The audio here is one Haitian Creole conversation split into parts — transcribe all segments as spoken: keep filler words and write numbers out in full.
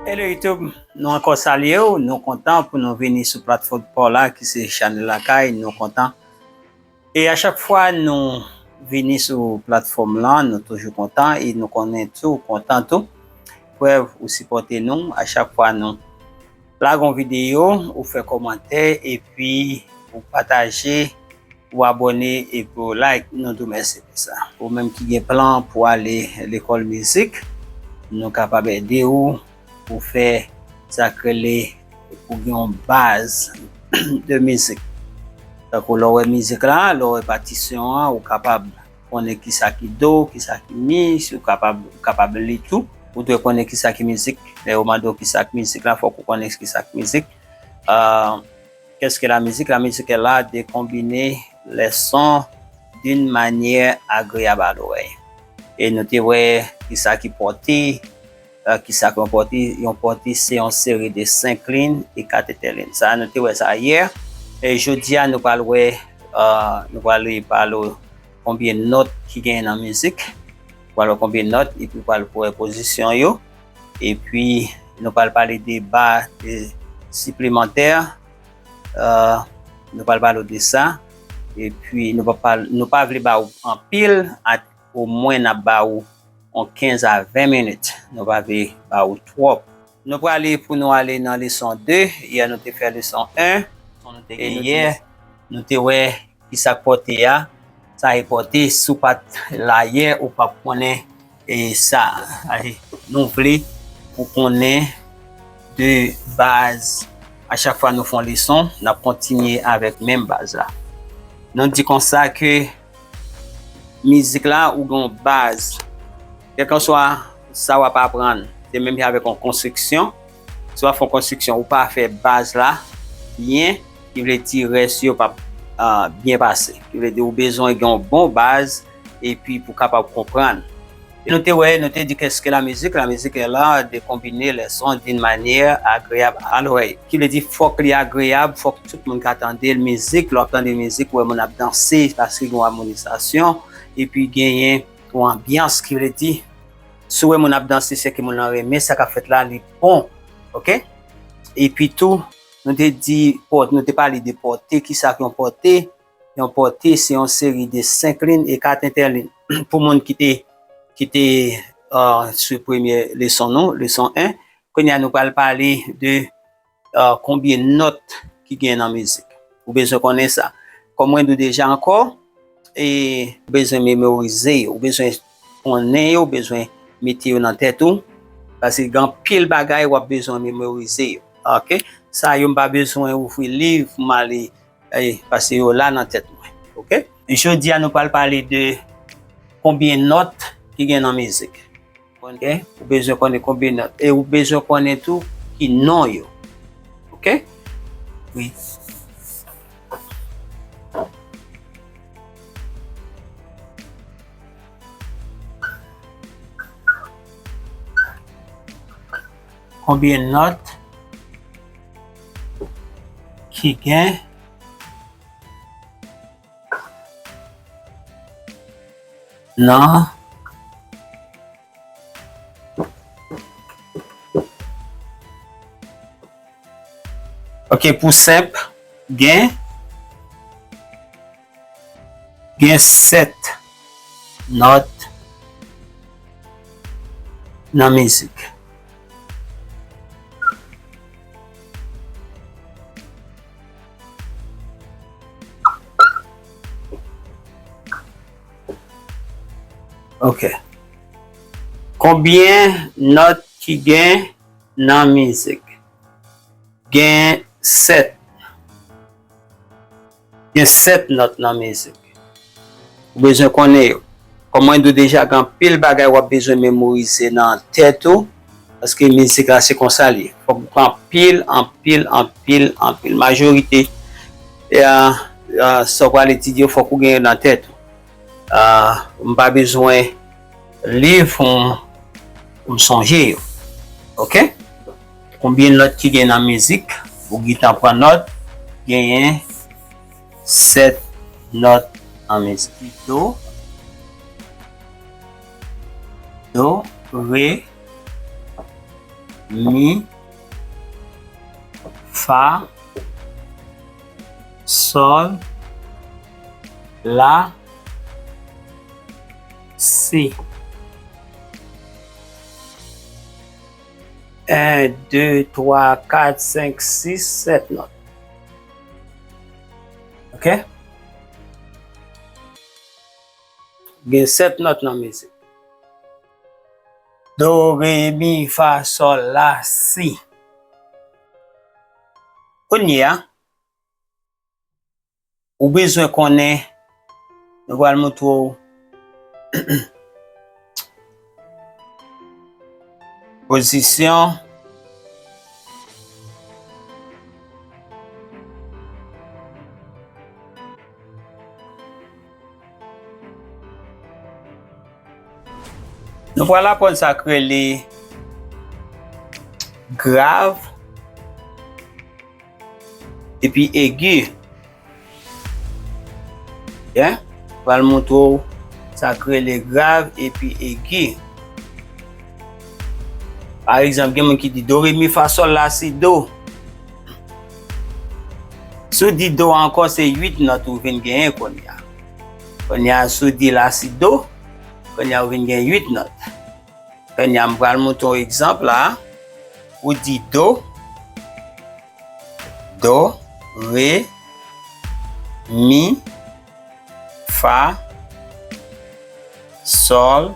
Hello YouTube, nou ankò salye w, nou kontan pou nou vini sou platfòm pa w la ki se Chanèl Lakay, nou kontan. E a chak fwa nou vini sou platfòm lan, nou toujou kontan e nou konnen tou kontan tou. Prèv ou sipòte nou a chak fwa nou lage yon videyo, ou fè kòmantè epi ou pataje, ou abòne epi ou like, nou tou mèsi pou sa. Ou menm ki gen plan pou ale lekòl mizik, nou kapab ede ou pou fè sa k rele pou gen yon baz de mizik. Tankou lè w wè mizik la, lè w wè patisyon an, ou kapab konnen kisa ki do, kisa ki mi, si ou kapab, ou kapab li tou. Ou dwe konnen kisa ki mizik. Lè yo mande w kisa ki mizik la, fòk ou konnen kisa ki mizik. Euh, qu'est-ce que la musique? La musique est là de combiner les sons d'une manière agréable à l'oreille. E nou te wè kisa ki pòte, euh, kisa ki yon pòte, yon pòte se yon seri de senk lin e kat entèlin. Sa a, nou te wè sa yè. E jodi a, nou pral wè, euh, nou pral pale konbyen nòt ki genyen nan mizik. Pral wè konbyen nòt, epi pral wè pozisyon yo. Epi nou pral pale de ba, de siplemantè. Euh, nou pral pale de sa. Epi nou pa pral, nou pa vle ba ou anpil, at, omwen n ap ba ou yon kenz a ven minit. Nou pa vle ba ou twòp. Nou prale pou nou ale nan leson de. Yè nou te fè leson en. Nou te gen yè. Nou te wè kisa k pòte a. Sa e pòte, si w pa t la yè, ou p ap konnen e sa. Ay, nou vle pou konnen de baz. A chak fwa nou fè yon leson, n ap kontinye avèk menm baz la. Nou di konsa ke mizik la, ou gen yon baz. Kèlkanswa sa w ap aprann, se menm jan avèk yon konstriksyon. Si w ap fè yon konstriksyon, ou pa fè baz la byen, ki vle di rès yo p ap, ah, byen pase. Ki vle di ou bezwen gen yon bon baz epi pou kapab konprann. E nou te wè, nou te di qu'est-ce que la musique? La musique est là de combiner les sons d'une manière agréable à l'oreille. Ki vle di fòk li agreyab, fòk tout moun ka tande l, mizik, lè w ap tande mizik, ou wè moun ap danse, paske gen yon amonizasyon, epi genyen yon anbyans, ki vle di, si w wè moun ap danse, se ke moun nan renmen sa k ap fèt la, li bon, oke? Epi tou, nou te di, pòt-, nou te pale de pòte, kisa ki yon pòte? Yon pòte, se yon seri de senk lin e kat entèlin. Pou moun ki te, ki te, euh, sou premye leson nou, leson en, kounye a nou pral pale de, euh, konbyen nòt ki gen nan mizik. Ou bezwen konnen sa. Kòm mwen di w deja ankò, e ou bezwen memorize yo, ou bezwen konnen yo, ou bezwen mete yo nan tèt ou, paske gen anpil bagay w ap bezwen memorize yo. Oke? Sa yo m pa bezwen ouvri liv pou m ale, e, paske yo la nan tèt mwen. Oke? Jodi a nou pral pale de konbyen nòt ki gen nan mizik. Oke? Ou bezwen konnen konbyen nòt. E ou bezwen konnen tou ki non yo. Oke? Wi. Konbyen nòt ki gen nan. Ok, pou senp, gen, gen sèt nòt nan mizik. Ok. Konbyen nòt ki gen nan mizik? Gen sèt. Gen sèt nòt nan mizik. Ou bezwen konnen yo. Kòm mwen di w deja, gen anpil bagay w ap bezwen memorize nan tèt ou, paske mizik la se konsa l ye. Fòk ou pran anpil, anpil, anpil, anpil. Majorite, e, e, sa w pral etidye yo, fòk ou gen yo nan tèt ou. Ah, m pa bezwen liv pou m, pou m sonje yo. Ok? Konbyen nòt ki gen nan mizik? Ou gentan pran nòt, genyen sèt nòt nan mizik. Do, do, re, mi, fa, sòl, la, si. En, de, twa, kat, senk, sis, sèt nòt. Ok? Gen sèt nòt nan mizik. Do, re, mi, fa, sòl, la, si. Kounye a, ou bezwen konnen, nou pral montre w pozisyon. Nou pral aprann sa k rele grav epi egi. Byen, pral montre w sa k rele grav epi egi. Pa egzanp, gen moun ki di do, re, mi, fa, sòl, la, si, do. Si w di do ankò, se uit nòt ou vin genyen kounye a. Kounye a, si w di la, si, do, kounye a, ou vin gen uit nòt. Kounye a, m pral montre w egzanp la. Ou di do, do, re, mi, fa, sòl,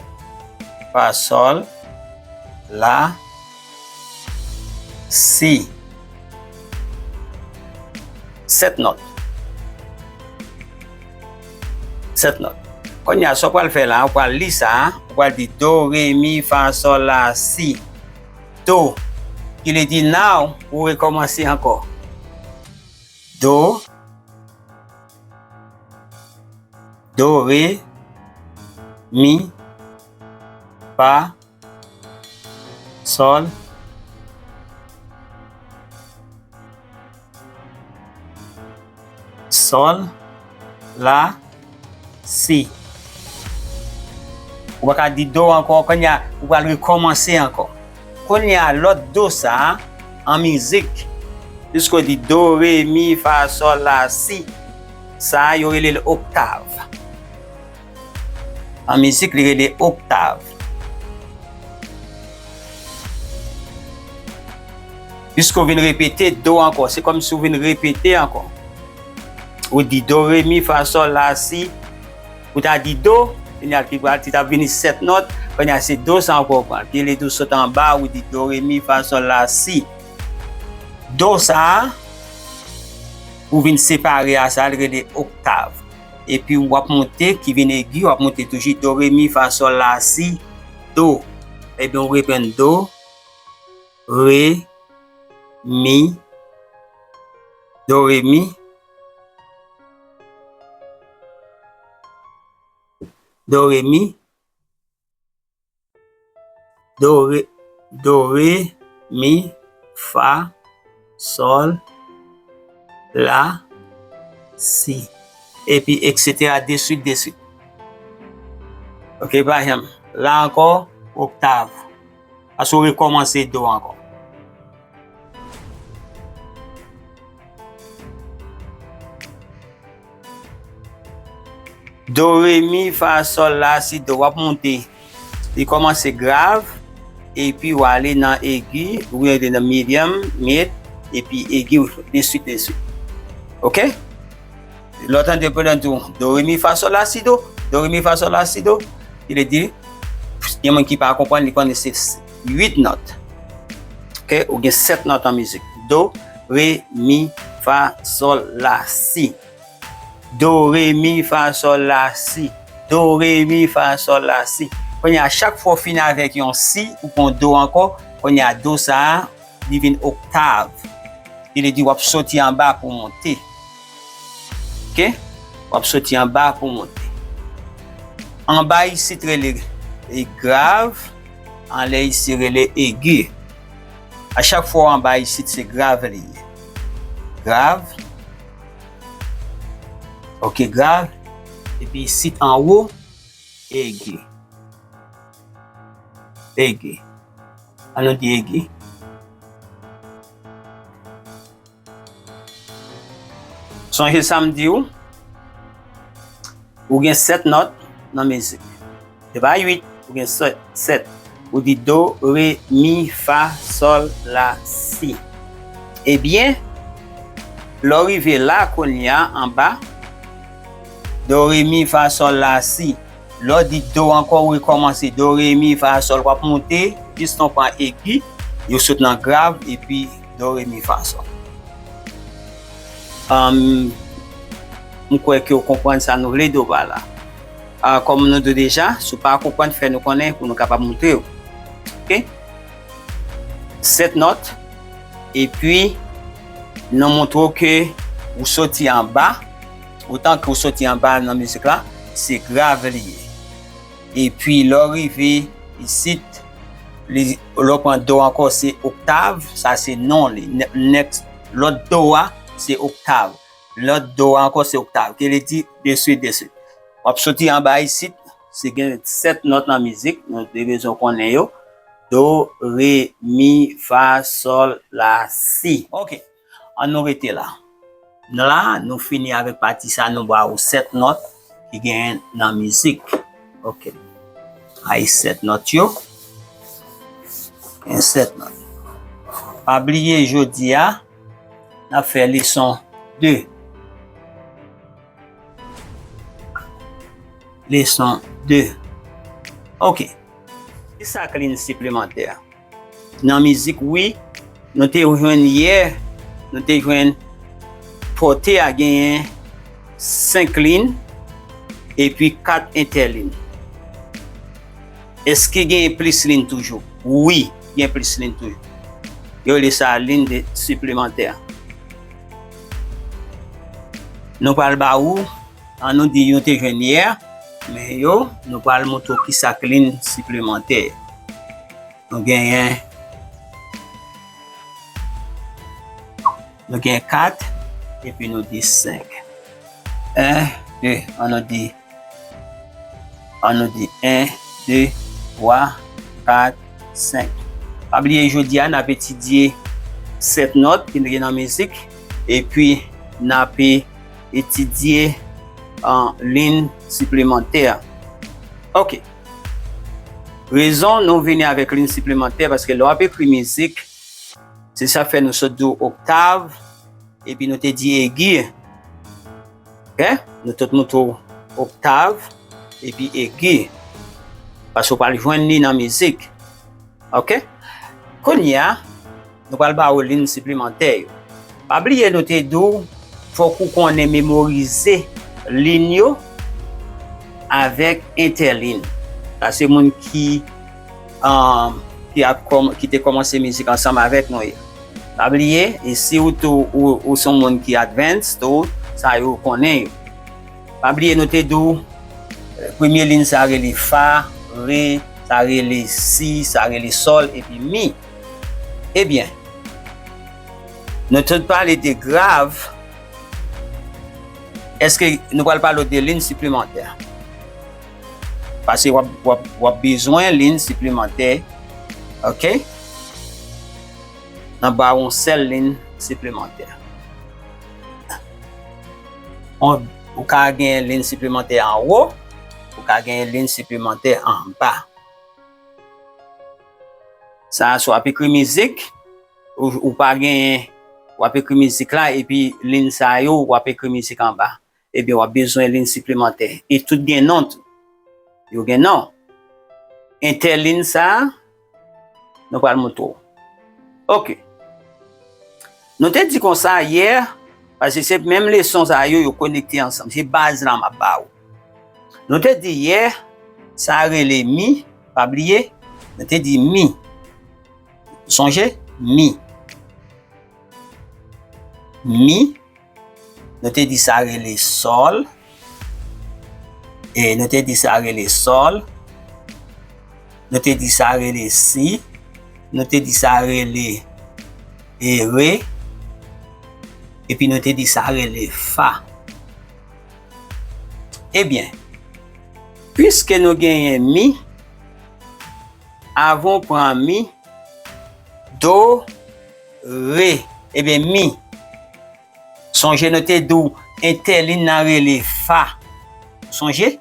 fa sòl, la, si. Sèt nòt. Sèt nòt. Kounye a, sa w pral fè la, ou pral li sa, ou pral di do, re, mi, fa, sòl, la, si, do. Ki vle di now, ou rekòmanse ankò. Do, do, re, mi, fa, sòl, sòl, la, si. Ou pa ka di do ankò, kounye a, ou pral rekòmanse ankò. Kounye a, lòt do sa a, an mizik, piske w di do, re, mi, fa, sòl, la, si, sa a, yo rele l oktav. An mizik, li rele oktav. Piske w vin repete do ankò, se kòmsi w vin repete ankò. Ou di do, re, mi, fa, sòl, la, si. Ou ta di do, kounye a ki pral, ki t ap vini sèt nòt, kounye a se do sa ankò w pran. Pi le di w sot anba, ou di do, re, mi, fa, sòl, la, si. Do sa a, ou vin separe a sa, li rele oktav. Epi w ap monte, ki vin egi, w ap monte toujou do, re, mi, fa, sòl, la, si, do. Ebyen, w reprann do, re, mi, do, re, mi, do, re, mi, do, re, do, re, mi, fa, sòl, la, si. Epi, etsetera, deswit, deswit. Ok, pa janm. La ankò, oktav. Paske w rekòmanse do ankò. Do, re, mi, fa, sòl, la, si, do. W ap monte. Li kòmanse grav, epi w ale nan egi, oubyen nan medium, mid, epi egi, deswit, deswit. Ok? Lè w tande pandan tou, do, re, mi, fa, sòl, la, si, do, do, re, mi, fa, sòl, la, si, do, ki vle di, gen moun ki pa konprann, li konnen se uit nòt. Ok? Ou gen sèt nòt an mizik. Do, re, mi, fa, sòl, la, si. Do, re, mi, fa, sòl, la, si. Do, re, mi, fa, sòl, la, si. Kounye a, chak fwa w fini avèk yon si ou yon do ankò, kounye a, do sa a, li vin oktav. Ki vle di w ap soti anba pou w monte. Ok? W ap soti anba pou w monte. Anba isit rele, e, grav, anlè isit rele egi. A chak fwa w anba isit se grav li ye. Grav. Ok, grav. Epi isit anwo, egi. Egi. An nou di egi. Sonje sa m di w, ou gen sèt nòt nan mizik. Se pa uit, ou gen sèt, sèt. Ou di do, re, mi, fa, sòl, la, si. Ebyen, lè w rive la kounye a anba, do, re, mi, fa, sòl, la, si. Lè w di do ankò, ou rekòmanse do, re, mi, fa, sòl, w ap monte jis nan pwen egi, yo sot nan grav, epi do, re, mi, fa, sòl. Ann, m kwè ke w konprann sa nou vle di w pa la. Ah, kòm nou di w deja, si w pa konprann, fè nou konnen pou nou kapab montre w. Oke? Sèt nòt, epi nou montre w ke ou soti anba, otan ke ou soti anba nan mizik la, se grav li ye. Epi lè w rive isit, li, lè w pran do ankò, se oktav, sa se non li. Ne-, next, lòt do a, se oktav. Lòt do a ankò, se oktav. Ki vle di, de suite, de suite. W ap soti anba isit, se gen sèt nòt nan mizik, nou te bezwen konnen yo. Do, re, mi, fa, sòl, la, si. Oke. An nou rete la. Nou la, nou fini avèk pati sa, nou ba ou sèt nòt ki genyen nan mizik. Oke. Ay sèt nòt yo. Gen sèt nòt. Pa bliye jodi a, n ap fè leson de. Leson de. Oke. Kisa k lin siplemantè? Nan mizik, wi, nou te jwenn yè, nou te jwenn pòte a genyen senk lin epi kat entèlin. Èske genyen plis lin toujou? Wi, gen plis lin toujou. Yo rele sa lin de siplemantè. Nou pral ba ou, an nou di nou te jwenn yè, men yo, nou pral montre w kisa k lin siplemantè. Nou genyen, nou gen kat, epi nou di senk. En, de, an nou di, an nou di en, de, twa, kat, senk. Pa bliye, jodi a, n ap etidye sèt nòt ki gen nan mizik, epi n ap etidye, an, lin siplemantè. Oke. Rezon nou vini avèk lin siplemantè, paske lè w ap ekri mizik, se sa fè nou sot di w oktav, epi nou te di egi. Oke? Nou tout montre w oktav, epi egi. Paske w pral jwenn li nan mizik. Oke? Kounye a, nou pral ba ou lin siplemantè yo. Pa bliye nou te di w, fòk ou konnen memorize lin yo avèk entèlin. Sa se moun ki, um, ki ap kòm-, ki te kòmanse mizik ansanm avèk nou ye. Pa bliye, e si ou tou, ou, ou se yon moun ki advance tou, sa yo ou konnen yo. Pa bliye nou te di w, eh, premye lin sa rele fa, re, sa rele si, sa rele sòl, epi mi. Ebyen, nou tout pale de grav. Èske nou pral pale de lin siplemantè? Paske w ap, w ap, w ap bezwen lin siplemantè, oke? Nan ba yon sèl lin siplemantè. On, ou ka gen lin siplemantè anwo, ou ka gen lin siplemantè anba. Sa a, si w ap ekri mizik, ou, ou pa genyen, w ap ekri mizik la, epi lin sa yo, w ap ekri mizik anba. Ebyen, w ap bezwen lin siplemantè. E tout gen non tou. Yo gen non. Entèlin sa a, nou pral montre w. Oke. Nou te di konsa yè, paske se menm leson sa yo, yo konekte ansanm. Se baz la m ap ba ou. Nou te di yè, sa rele mi, pa bliye, nou te di mi. Sonje, mi. Mi, nou te di sa rele sòl. E nou te di sa rele sòl. Nou te di sa rele si. Nou te di sa rele, e, re. Epi nou te di sa rele fa. Ebyen, piske nou genyen mi, avan w pran mi, do, re, ebyen, mi. Sonje nou te di w entèlin nan rele fa. Sonje?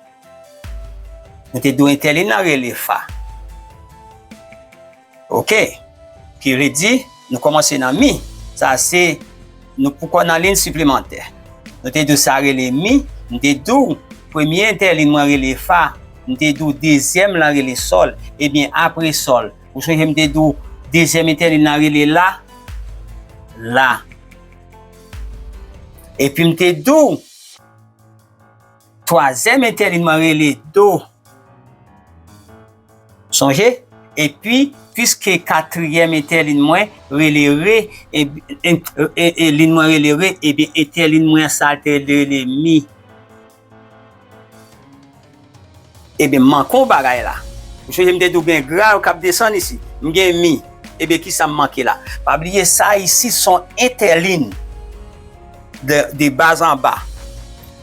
Nou te di w entèlin nan rele fa. Oke. Ki vle di, nou kòmanse nan mi. Sa se, nou poko nan lin siplemantè. Nou te di w sa rele mi. M te di w premye entèlin mwen rele fa. M te di w dezyèm lan rele sòl. Ebyen, apre sòl. Ou sonje m te di w dezyèm entèlin lan rele la? La. Epi m te di w twazyèm entèlin mwen rele do. Sonje? Epi, piske katriyèm entèlin mwen rele re, e, e, e, e, lin mwen rele re, ebyen, entèlin mwen sa te rele mi. Ebyen, m manke yon bagay la. Ou sonje m te di w gen grav k ap desann isit. M gen mi. Ebyen, kisa m manke la? Pa bliye sa isit se yon entèlin de, de bas en bas.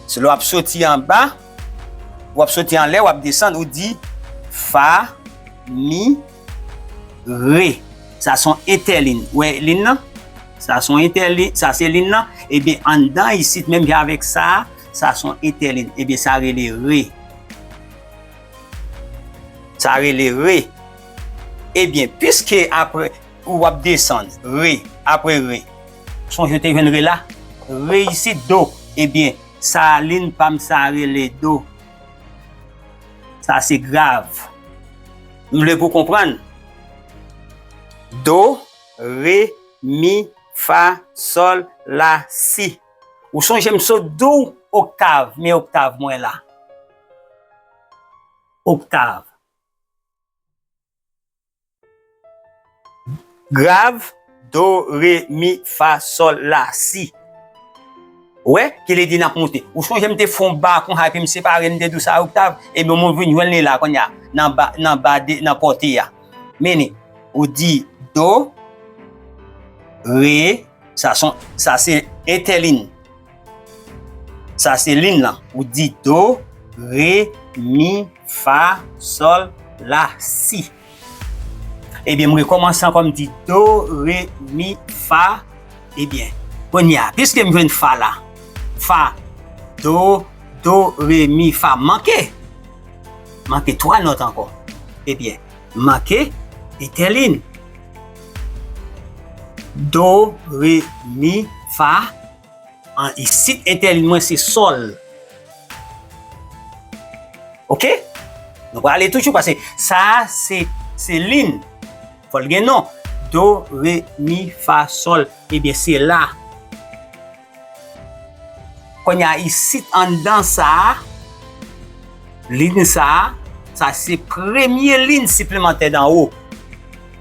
Se lè w ap soti anba, w ap soti anlè, w ap desann, ou di fa, mi, re. Sa se yon entèlin. Ou wè lin nan? Sa se yon entèlin, sa se lin nan. Ebyen, anndan isit, menm jan avèk sa, sa se yon entèlin. Ebyen, sa rele re. Sa rele re. Ebyen, piske apre, ou ap desann, re, apre re. Sonje w te jwenn re la? Re isit, do. Ebyen, sa lin pa m sa rele do. Sa se grav. M vle pou w konprann. Do, re, mi, fa, sòl, la, si. Ou sonje m sot di w oktav, men oktav mwen la. Oktav. Grav, do, re, mi, fa, sòl, la, si. Ou wè, ki li di n ap monte. Ou sonje m te fè yon ba konsa, epi m separe, m te di w sa oktav, epi moun vin jwenn li la kounye a, nan ba, nan ba de, nan pòte a. Men li, ou di do, re, sa son, sa se entèlin. Sa se lin lan. Ou di do, re, mi, fa, sòl, la, si. Ebyen, m rekòmanse ankò, m di do, re, mi, fa. Ebyen, kounye a, piske m jwenn fa la, fa, do, do, re, mi, fa, manke. Manke twa nòt ankò. Ebyen, manke entèlin. Do, re, mi, fa. An, isit, entèlin mwen se sòl. Oke? Nou prale toujou, paske sa a se, se lin. Fò l gen non. Do, re, mi, fa, sòl. Ebyen, se la. Kounye a, isit anndan sa a, lin sa a, sa se premye lin siplemantè d anwo.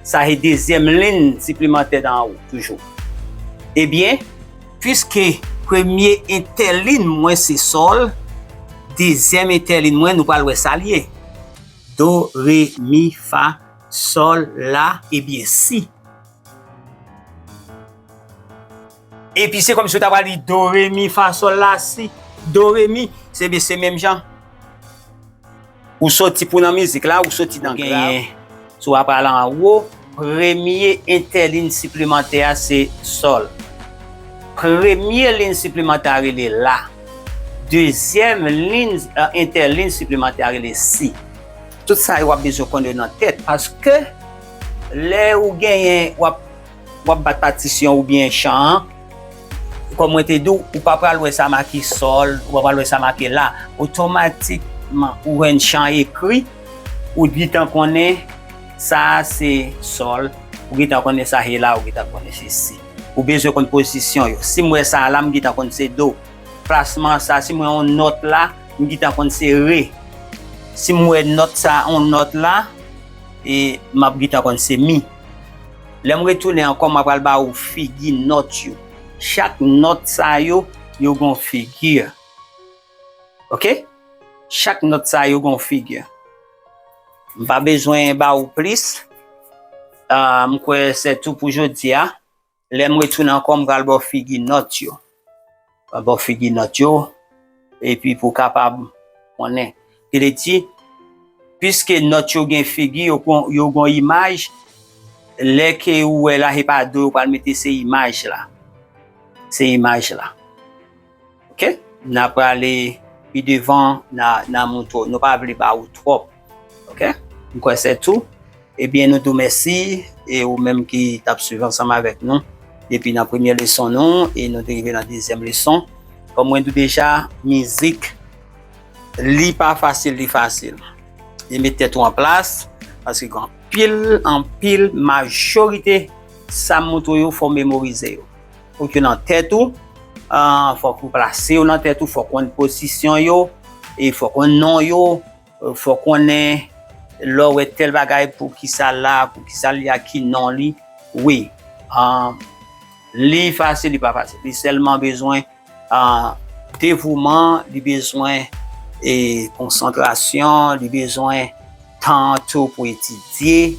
Sa se dezyèm lin siplemantè d anwo toujou. Ebyen, piske premye entèlin mwen se sòl, dezyèm entèlin mwen, nou pral wè sa l ye. Do, re, mi, fa, sòl, la, ebyen, si. Epi se kòmsi w ta pral di do, re, mi, fa, sòl, la, si. Do, re, mi, se byen, se menm jan. Ou soti pou nan mizik la, ou soti nan grav. Si w ap pral anwo, premye entèlin siplemantè a se sòl. Premye lin siplemantè a rele la. Dezyèm lin, eh, entèlin siplemantè a rele si. Tout sa yo w ap bezwen konn yo nan tèt, paske lè ou genyen, w ap, w ap bat patisyon oubyen chan an, kòm mwen te di w, ou pa pral wè sa make sòl, ou pa pral wè sa make la. Otomatikman, ou jwenn chan ekri, ou gentan konnen sa a se sòl, ou gentan konnen sa se la, ou gentan konnen se si. Ou bezwen konn pozisyon yo. Si m wè sa a la, m gentan konn se do. Plasman sa, si m wè yon nòt la, m gentan konn se re. Si m wè nòt sa, yon nòt la, e m ap gentan konn se mi. Lè m retounen ankò, m apral ba ou figi nòt yo. Chak nòt sa yo, yo gon figi. Oke? Chak nòt sa yo gon figi. M pa bezwen ba ou plis. Ah, m kwè se tou pou jodi a. Lè m retounen ankò, m pral ba w figi nòt yo. M pral ba w figi nòt yo, epi pou w kapab konnen. Ki vle di, piske nòt yo gen figi, yo gon, yo gon imaj, lè ke ou wè la, se pa do yo pral mete, se imaj la. Se imaj la. Ok? N a prale pi devan, n a, n a montre w. Nou pa vle ba ou twòp. Ok? M kwè se tou. Ebyen, nou di w mèsi, e ou menm ki t ap swiv ansanm avèk nou depi nan premye leson nou, e nou te rive nan dezyèm leson. Kòm mwen di w deja, mizik, li pa fasil, li fasil. E met tèt ou an plas, paske gen anpil, anpil, majorite sa m montre w yo, fò w memorize yo. Fòk yo nan tèt ou, ah, fòk ou plase yo nan tèt ou, fòk ou konn pozisyon yo, e fòk ou konn non yo, fòk ou konnen lè w wè tèl bagay, pou ki sa l la, pou ki sa l li a, ki non li. Wi, ah, li fasil, li pa fasil. Li sèlman bezwen, ah, devouman, li bezwen, e, konsantrasyon, li bezwen tan tou pou etidye.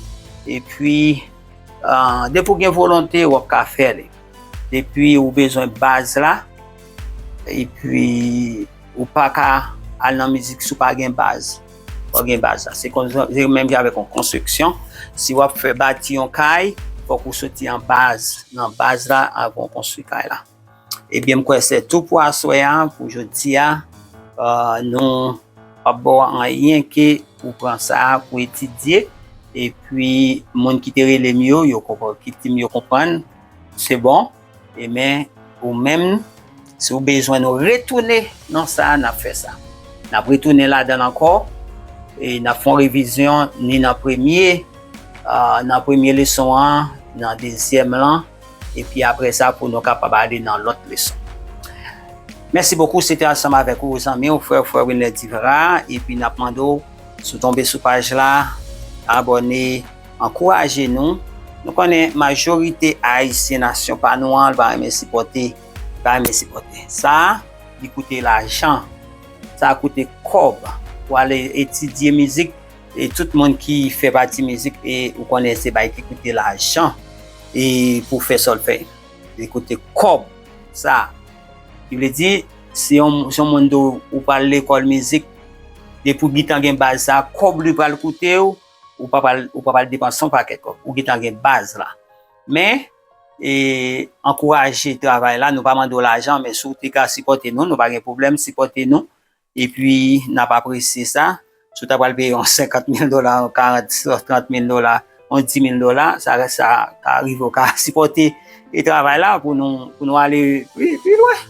Epi, ah, depi w gen volonte, w ap ka fè li. Depi ou bezwen baz la, epi ou pa ka al nan mizik si w pa gen baz. Fò w gen baz la. Se kon, se menm jan avèk yon konstriksyon. Si w ap fè bati yon kay, fòk ou soti an baz, nan baz la, avan w konstwi kay la. Ebyen, m kwè se tou pou aswè a, pou jodi a. Ah, nou p ap ba w anyen ke ou pran sa pou etidye. Epi, moun ki te rele m yo, yo konprann, ki di m yo konprann, se bon. E men, ou menm, si w bezwen nou retounen nan sa, n ap fè sa. N ap retounen ladan l ankò, e n ap fè yon revizyon, ni nan premye, ah, nan premye leson an, nan dezyèm lan, epi apre sa, pou nou kapab ale nan lòt leson. Mèsi bokou, se te ansanm avèk ou, zanmi w, frè, frè Winler Divra, epi n ap mande w, si w tonbe sou paj la, abòne, ankouraje nou. Nou konnen majorite Ayisyen, nasyon pa nou an, li pa renmen sipòte, li pa renmen sipòte. Sa a, li koute lajan. Sa a koute kòb. Pou ale etidye mizik, e tout moun ki fè pati mizik, e ou konnen se bagay ki koute lajan. E pou fè sa w fè, li koute kòb. Sa, ki vle di, si yon, si yon moun di w ou pral lekòl mizik, depi w gentan gen baz sa, kòb li pral koute w, ou pa pral, ou pa pral depanse yon pakèt kòb. Ou gentan gen baz la. Men, e, ankouraje travay la, nou pa mande w lajan, men si w te ka sipòte nou, nou pa gen pwoblèm, sipòte nou. Epi, n ap apresye sa. Si w ta pral peye yon senkant mil dola, yon karant, trant mil dola, yon di mil dola, sa, sa ka rive w ka sipòte e travay la pou nou, pou nou ale pi, pi lwen.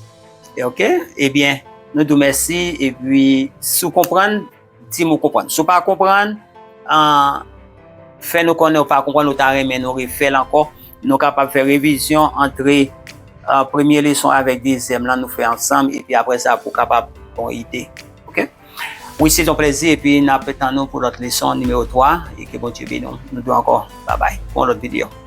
E ok? Ebyen, nou di w mèsi. Epi, si w konprann, di m ou konprann. Si w pa konprann, ah, fè nou konnen ou pa konprann, ou ta renmen nou refè l ankò. Nou kapab fè revizyon antre, ah, premye leson avèk dezyèm lan, nou fè ansanm, epi apre sa, pou w kapab gen yon ide. Ok? Wi, se yon plezi, epi n ap tann nou pou lòt leson nimewo twa, e ke Bondye beni w. Nou di w ankò, babay, pou yon lòt videyo.